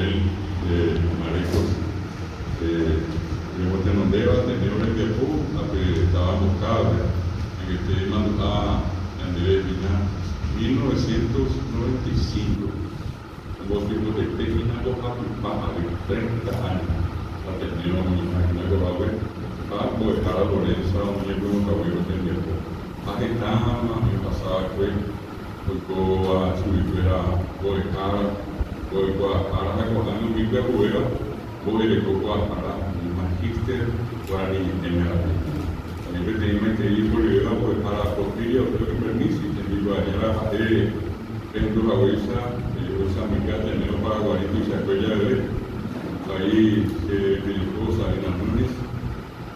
Miguel de Marecos, oñemotenondéva Ateneo rembiapo ha pe táva Mbokávape, angete mandu'a ñandéve hína 1995, ombotypotaite hína mbohapypa ary, 30 años, Ateneo oĩha hína ko'ápe ha mbo'ehára Lorenza oñepyrũhaguévo tembiapo ha hetáma oĩhasava'ekue. Oikóva chuguikuéra mbo'ehára, mbo'ekuaahára ha ko'ág̃a umi pyahuvéva mbo'ereko kuaahára umi magíster guarani ñe'ẽme avei. Oĩ peteĩ maitei iporivéva mbo'ehára Porfiria Otero Permisi, tembikuaajára ha'e pehendu haguéicha oisãmbyhy Ateneo Paraguari tuichakue javeve, vai che rembireko Sabina Núñez,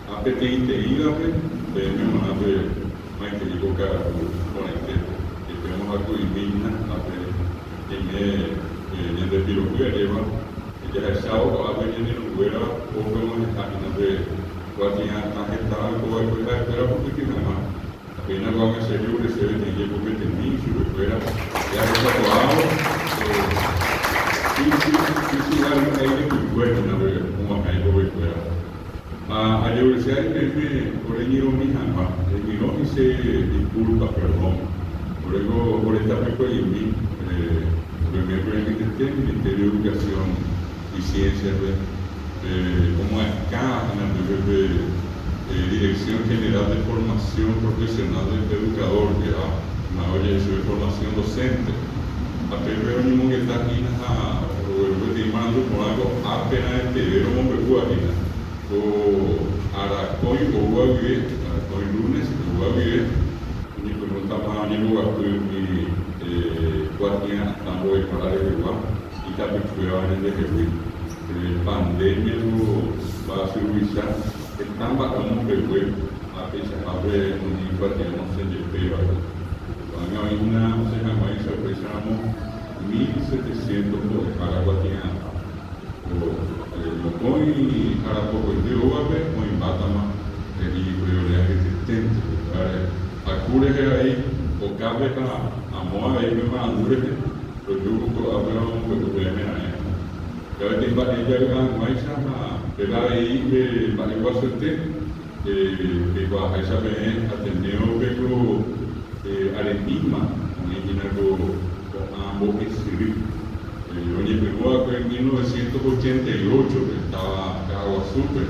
ha peteĩteĩvape peẽme g̃uarã pe Maitei ko ka'aru porãite, jepe omohaku'imína ápe ñaime ñande piro'y ajéva, jahechávo ko'ápe ñane irũnguéra pópe og̃uahẽha hína pe kuatia'atã heta oikova'ekue ha'ekuéra ohupyty hag̃ua. Ha péina ko'ág̃a che ajerure chéve peteĩ jepopetemi ichupekuéra jahechakuaávo isy ha ijypykue hína pe og̃uahẽ ipopekuéra. Ha ajerureche ae peẽme ore ñyrõmi hag̃ua, reñyrõ hice disculpa, perdón, oréko ore tapykue'imi upe miércoles añetete Ministerio de Educación y Ciencia-pe omoakã ñandéve pe Dirección General de Formación Profesional del Educador, péva yma oje'e chupe Formación Docente, ha pépe oñemongeta hína ha rogueru peteĩ marandu porã ko'ápe raẽteve romombe'úva hína. Ko arakõi oúva guive, arakõi lunes oúva guive, oñepyrũtama oñemboguapy umi kuatia'atã mbo'ehára rehegua itapykuéva ñandehegui. Pandemia ko mba'asy ruvicha heta mba'e omombegue ha peichahápe umi kuatia osẽ jepévagui. Ko'ág̃a oĩ hína osẽ hag̃uáicha upéicharamo 1700 mbo'ehára kuatia'atã. Ko mokõi ára pokoite ógape oĩmbátama he'i hikuái ore aheteténte. Upévare haku rehe avei okápe ha amo avei pe marandu rehe roju ko'ápe romombe'u peẽme raẽ. Upéva peteĩ mba'e javy'a hag̃uáicha ha péva avei pe mba'e guasuete peikuaaháicha peẽ Ateneo-pe ko aremíma oĩ hína ko ko'ã mbo'esyry. Oñepyrũ va'ekue 1988-pe táva Ka'aguasúpe.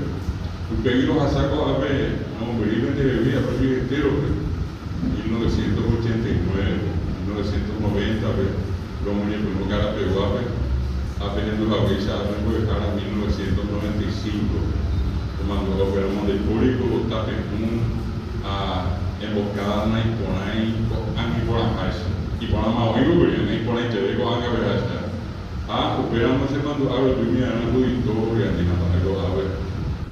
Upégui rohasa ko'ápe namombyry pendehegui Arroyo Estérope 1989-pe. 1990-pe romoñepyrũ Karapeguápe ha pehendu haguéicha ápe mbo'ehára 1995-pe. Omandu'a upéramo ndaipóri ko tape'ũ ha emboscada naiporãi ko'ág̃a iporãháicha. Iporãma oĩvo kuri, ág̃a iporãiteve ko'ág̃a peháicha. Ha upéramo che mandu'a rojúmi arã Victoria ndi ha mba'e ko'ápe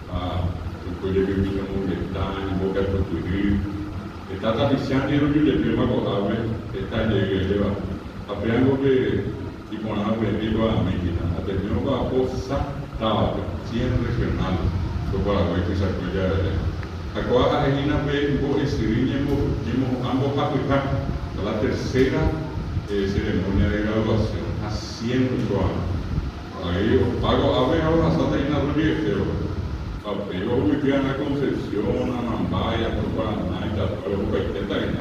ha oiko jepi umi ñomongeta, ñembokatupyry. Heta tapicha ndi roju jepéma ko'ápe heta jey ajéva. Ha péango pe iporã peẽme ikuaami hína. Ateneo mba'apo sa távape, cien regional, ko Paraguái tuichakue javeve. Ha kóa ha'e hína pe mbo'esyry ñemohu'ã mbohapyha, la tercera ceremonia de graduación, ha cien oiko'arã. Avei opa ko'ápe ha ohasáta hína Rubietéro. Ha upéi ohupity'arã Concepción, Amambay, Alto Paraná, Itapúa ohupaitéta hína.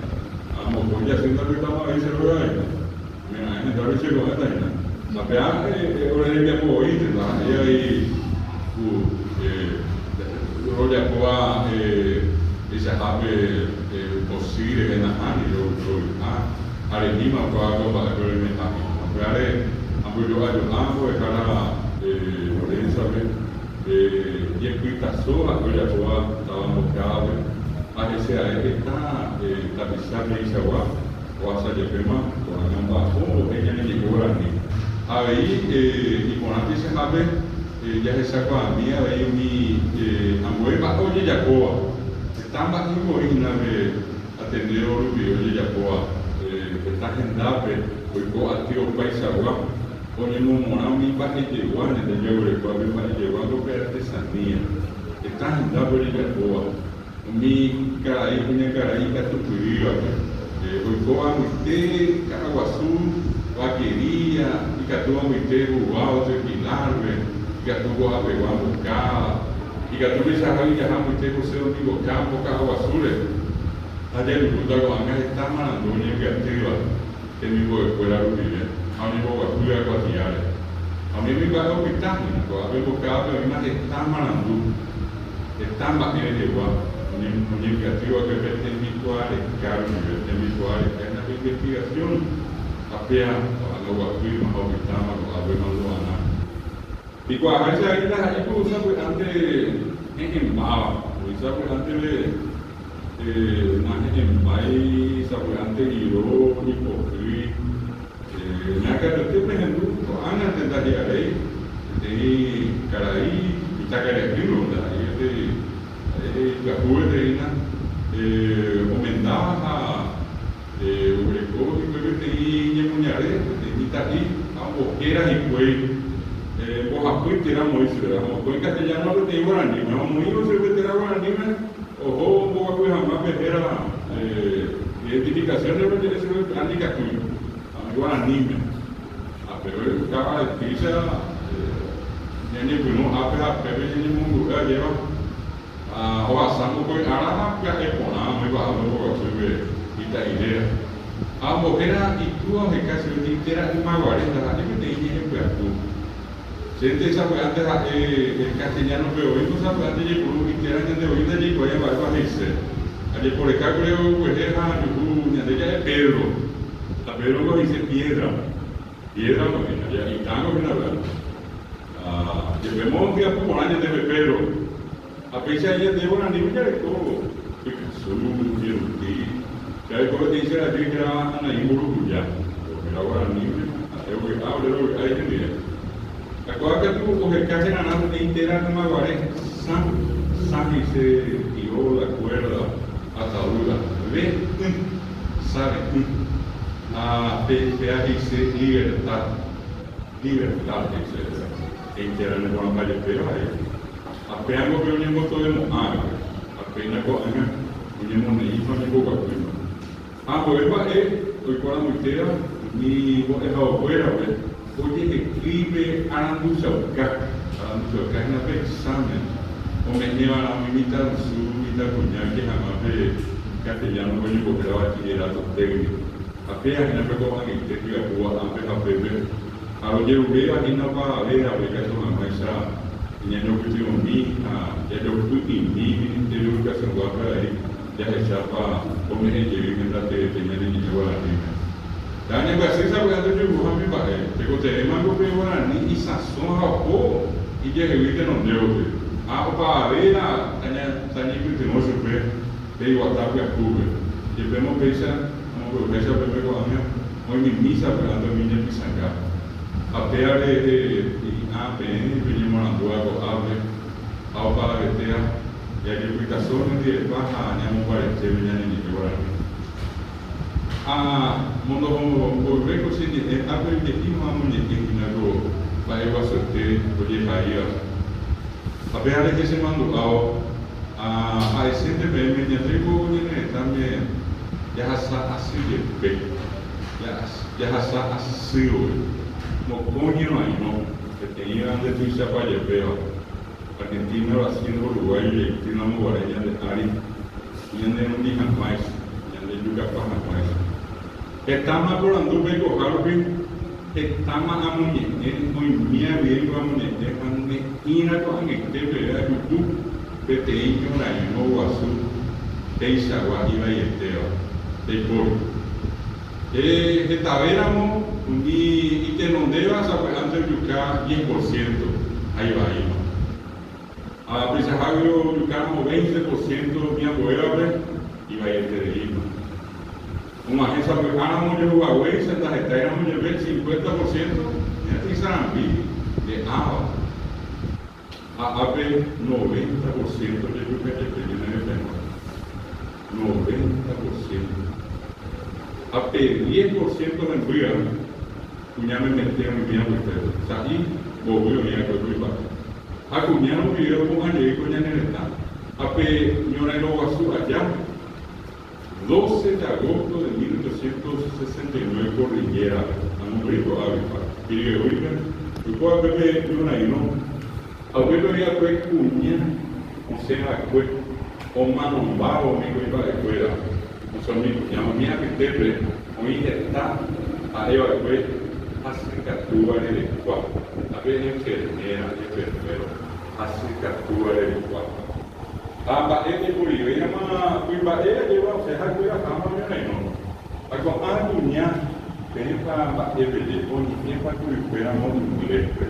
Ha mokõi jasy ndapytamo avei che róga hína. Oimeraẽ hendápe che ko'ẽta hína. Ha péa ore rembiapo voínte, ndaha'éi avei ku rojapóva peichahápe pochy rehe nahániri rovy'a ha remíma oikuaa ko mba'épe roimeha hína. Upévare ambojo'ajo'a mbo'ehára Lorenza-pe jepytaso ha'e ojapóva táva Mbokávape ha hese ae heta tapicha peichagua ohasa jepéma ko'ág̃a omba'apo mbo'e ñane ñe'ẽ guarani. Avei iporã peichahápe jahechakuaami avei umi ambue mba'e ojejapóva. Heta mba'e voi hína pe Ateneo rupi ojejapóva heta hendápe oiko aty opaichagua, oñemomorã umi mba'ejegua ñande jaguerekóvape mba'ejegua ko pe artesanía. Heta hendápe ojejapóva umi karai kuñakarai ikatupyrývape. Oikóva ag̃uite Ka'aguasu, Vaquería, ikatu ag̃uite Jubao, Pilar-pe, ikatu ko'apegua Mbokáda, ikatu peichaha ijaha ag̃uite José Domingo Campos Ka'aguasúre. Ha jajuhúta ko'ág̃a heta marandu oñembyatýva temimbo'ekuéra rupive ha oñemboguapýva kuatiáre. Ha umi kuimba'e opyta hína, ko'ápe Mbokádape oĩma heta marandu, heta mba'e rehegua oñembyatýva'ekue pe tembikuaareka rupive, tembikuaareka hína pe investigación, ha péa ko'ág̃a oguapýma ha opytáma ko'ápe mandu'arã. Ikuaaháicha avei ndaha'éi ku sapy'ánte he'ẽmbáva, oĩ sapy'ánteve nahe'ẽmbái, sapy'ánte iro, ipohýi. Ñakatuete pehendu ko'ág̃ante ndahi'aréi peteĩ karai itakaria'ỹrõ, ndaha'éi peteĩ ha'e ipyahu peteĩna omendáva ha oguereko hikuái peteĩ ñemoñare, peteĩ mitã'i ha ombohéra hikuái mbohapy térã omoĩ chupe, ha mokõi castellano ha peteĩ guaraníme. Ha omoĩvo chupe térã guaraníme oho omboguapy hag̃ua pe héra identificación rehe oje'e chupe py'a ndikatúi, ha oĩ guaraníme. Ha péva ojukáva etícha ñañepyrũ ápe ha pépe ñañemongu'e ajéva. Ha ohasa mokõi ára ha pya'e porã oĩvaha omboguapýpe ita'i réra. Ha ombohéra itúva oheka chupe térã ymaguare ndaha'éi peteĩ ñe'ẽ pyahu. Chénte sapy'ánte ha'e el castellano-pe oĩko sapy'ánte jaipuru itéra ñande voi ndajaikuaái mba'épa he'ise. Ajeporeka kuri oguehe ha ajuhu ñande ja'e Pedro. Ha Pedro-ngo he'ise piedra. Piedra ngo hína, ja itángo hína vy'a. Ha jepémo hyapu porã ñandéve Pedro. Ha péicha ñande guaranígui jareko pykasu, jeruti, jareko peteĩ che rajy hérava Anaí Mburukuja, héra guaranígui, ha'e ovy'a, ore rovy'a ihendive. Ha kóva katu oheka che rarã peteĩ téra ymaguare sã, sã he'ise tiró la cuerda, atadura, ve y, save'ỹ, ha pe péa he'ise libertad, libertad he'ise péa, he'i téra neporãmba jepéva he'i. Ha péango pe oñembotovemo'ã va'ekue, ha péina ko'ág̃a oñemoneĩ ha oñemboguapýma. Ha ambue mba'e oikoramoitéva umi mbo'ehaokuérape ojehekýi pe aranduchauka, aranduchauka hína pe examen ome'ẽva'erã umi mitãrusu, mitãkuña oike hag̃ua pe castellano-pe oñembohéra bachillerato técnico. Ha péa hína pe ko'ag̃aite hyapúva ápe ha pépe Ha rojeruréva hína opavave ikatu hag̃uáicha ñañopytyvõmi ha jajopy'imi Ministerio Educación-guápe avei jahechápa ome'ẽ jey henda teete ñane ñe'ẽ guaraníme. Ha ñambyasy sapy'ánte ojuruha umi mba'e, tekotevẽmango pe guarani isãso ha oho ijehegui tenonde gotyo, ha opavavéva tañaipytyvõ chupe pe iguata pyahúpe. Jepémo péicha amombe'uháicha upépe ko'ág̃a, Oimimi sapy'ánte umi ñepysãnga. Ha péa rehe hi'ã peẽ peñemoarandúva ko'ápe ha opavavetéa jajepytaso nendivepa ha ñamombaretéve ñane ñe'ẽ guarani. Ha mondoho mboyve ko che ñe'ẽ ápe oje'íma amoñe'ẽ hína ko mba'e guasuete ojehaíva. Ha péa rehe chemandu'ávo, ha ha'esénte peẽme ñandéko ñane retãme Jahasa asy jepe, jahasa asy voi. Mokõi ñevairõ, peteĩva nde tuichapa jepéva. Argentina, Brasil, Uruguay ojeity ramo guare ñande ári ñane rundi hag̃uáicha, ñande jukapa hag̃uáicha. Hetáma aporandu peikoha rupi, hetáma amoñe'ẽ, oimía guiéngo amoñe'ẽ ha ne'ĩra ko'ag̃aite peve ajuhu peteĩ ñorairõ guasu peichagua ivaietéva. Ndaipóri. Hetavéramo umi itenondéva sapy'ánte ojuka diez por ciento ha ivaíma. Ha peichahágui ojukáramo veinte por ciento umi ambuévape ivaietereíma. Og̃uahẽ sapy'áramo ojehuhaguéicha ndahetáiramo jepe cincuenta por ciento ñateĩ sarambi nde ãva. Ha ápe 90% jejuka jepe ñane retãygua. 90%. Ha pe 10% hembýva kuña memete oĩmi apytépe. Sa'i mbovy oĩ va'ekue kuimba'e. Ha kuña rupive opu'ã jey ko ñane retã. Ha pe ñorairõ guasu aja. 12 de agosto de 1869 Cordillera-pe, amombe'u ko'águi, Piribebuy-pe, oiko va'ekue pe ñorairõ ha upépe oĩ va'ekue kuña osẽ va'ekue omanombávo umi kuimba'ekuéra, osẽ umi kuña umi apytépe oĩ heta ha'e va'ekue hasykatúva rerekua, ha pe enfermera, enfermero, hasykatúva rerekua. Ha mba'e ndaiporivéiramo kuimba'e ajéva osẽ ha'ekueraháma oñorairõ. Ha ko'ã kuña, peẽpa mba'e peje, oñe'ẽpa kurykuéramo ingléspe,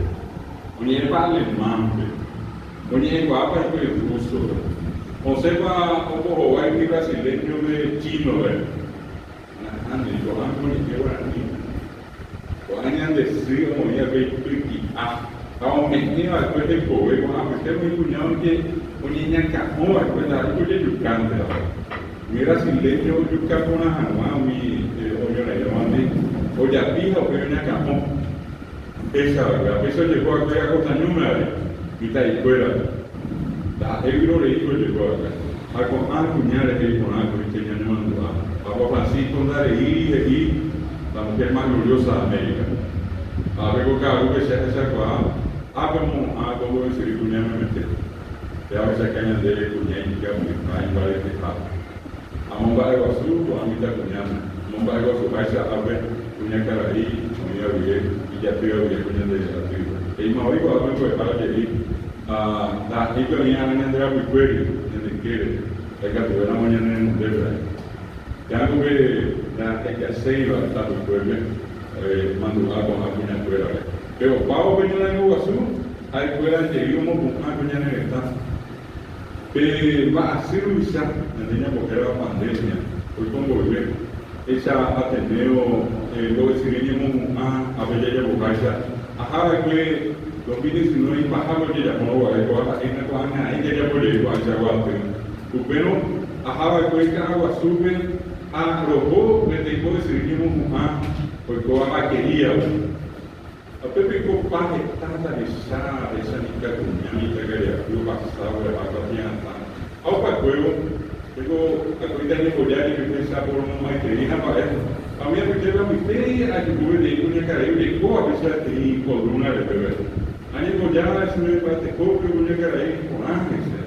oñe'ẽpa alemánpe, oñe'ẽkuaápa hikuái rúsope, osẽpa ombohovái umi brasiléñope chínope? Nahániri, ko'ã oñe'ẽ guarani. Ko'ã ñande sy omoĩ va'ekue ipyti'a ha ome'ẽ va'ekue hekove ko'ã apyte umi kuña oñeñakã'o va'ekue ndaha'éi ojejukánteva. Umi brasileño ojuka porã hag̃ua umi oñorairõvandi ojapi ha upéi oñakã'o. Péicha va'ekue, ha péicha ojehu va'ekue Acosta ñúme avei, mitã'ikuérape. Ndaha'éi vyrorei ojehu va'ekue. Ha ko'ã kuña rehe iporã kuri che ñanemandu'a. Papa Francisco ndareíri he'i la mujer más gloriosa de América. Ha ápe ko ka'arúpe che ahechakuaa, ápe omo'ã ko mbo'esyry kuña memete. Péva ohechaka ñande kuña ijykaguiha imbareteha. Amomba'eguasu ko'ã mitãkuñáme, omomba'eguasuháicha ápe kuñakarai oĩva guive ijatýva guive ko ñande aty. He'íma voi ko'ápe mbo'ehára je'i ha ndaha'éi oĩ arã ñande rapykuéri, ñande ykére, ndaikatuvéiramo ñane renondépe ra'e. Péako pe ndahejaséiva tapykuépe mandu'a ko'ã kuñakuérare. Pe opávo pe ñorairõ guasu, ha'ekuéra jey omopu'ã ko ñane retã. Pe mba'asy ruvicha, ñande ñambohérava pandemia, oiko mboyve, hecha Ateneo mbo'esyry ñemohu'ã ápe jajapoháicha, aha va'ekue 2019 ipahápe ojejapórõ guare kóva ha'éna ko'ág̃a aĩ jajapo jey ko'ãichagua aty. Upérõ aha va'ekue Ka'aguasúpe ha roho peteĩ mbo'esyry ñemohu'ã oikóva Vaquería-pe. Ha upépe oikopa heta tahecha ahecha mitãkuña, mitãkaria'y ohasa ogueraha kuatia'atã. Ha opakuévo, chéko akóinte añemboja jepi pehecha poromomaitei ha mba'e. Ha umi apytépe apyte ajuhu peteĩ kuñakarai orekóva péicha peteĩ kolúna reheve. Añemboja chupe mba'etekópe kuñakarai porã he'ise.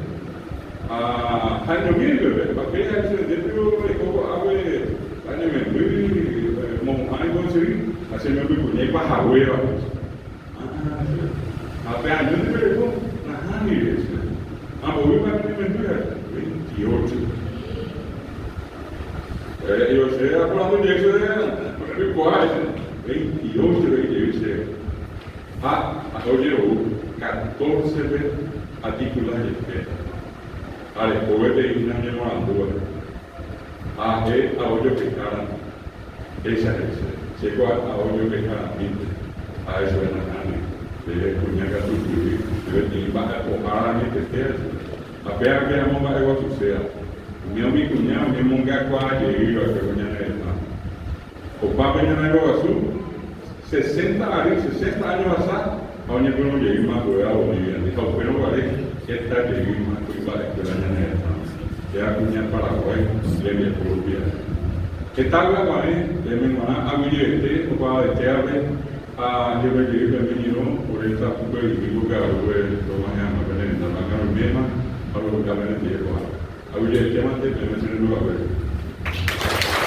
Ha ha'eñomi upépe, ha upéi ha'e che nde piko reko ko'ápe añememby mo'ã imbo'esyry ha che memby kuña ipahaguéva. Ha pe añónte pereko nahániri che. Ha mboýpa ne memby ha'e? 28. He'i che aporandu jey che oikuaa che 28 he'i jey che. Ha ha'e ojerovu catorce-pe artícula jepe, ha reko peteĩ hína oñemorandúva, ha ha'e ao jokehára, péicha he'ise, Chéko ao jokeharamínte, ha'e chupe nahániri, nde kuña katupyry, nde peteĩ mba'epohára añetete chupe, ha péva pe amomba'eguasuséva, umi umi kuña oñemongakuaa jey va'ekue ko ñane retãme. Opa pe ñorairõ guasu, sesenta ary, sesenta áño ohasa, ha oñepyrũ jeýma ambuéva Bolivia-ndi, ha upérõ guare heta jeýma kuimba'ekuéra ñane retãme, péva kuña Paraguái rembiapo rupi ae. Heta vy'apavẽ peẽme g̃uarã aguyjevete opavavetévape ha jeve jey pene ñyrõ ore tapykue yvy ko ka'arúpe rog̃uahẽ hag̃ua pene rendápe akã roiméma ha rovy'a penendive ko'ápe. Aguyjevetémante peẽme che rendu haguére.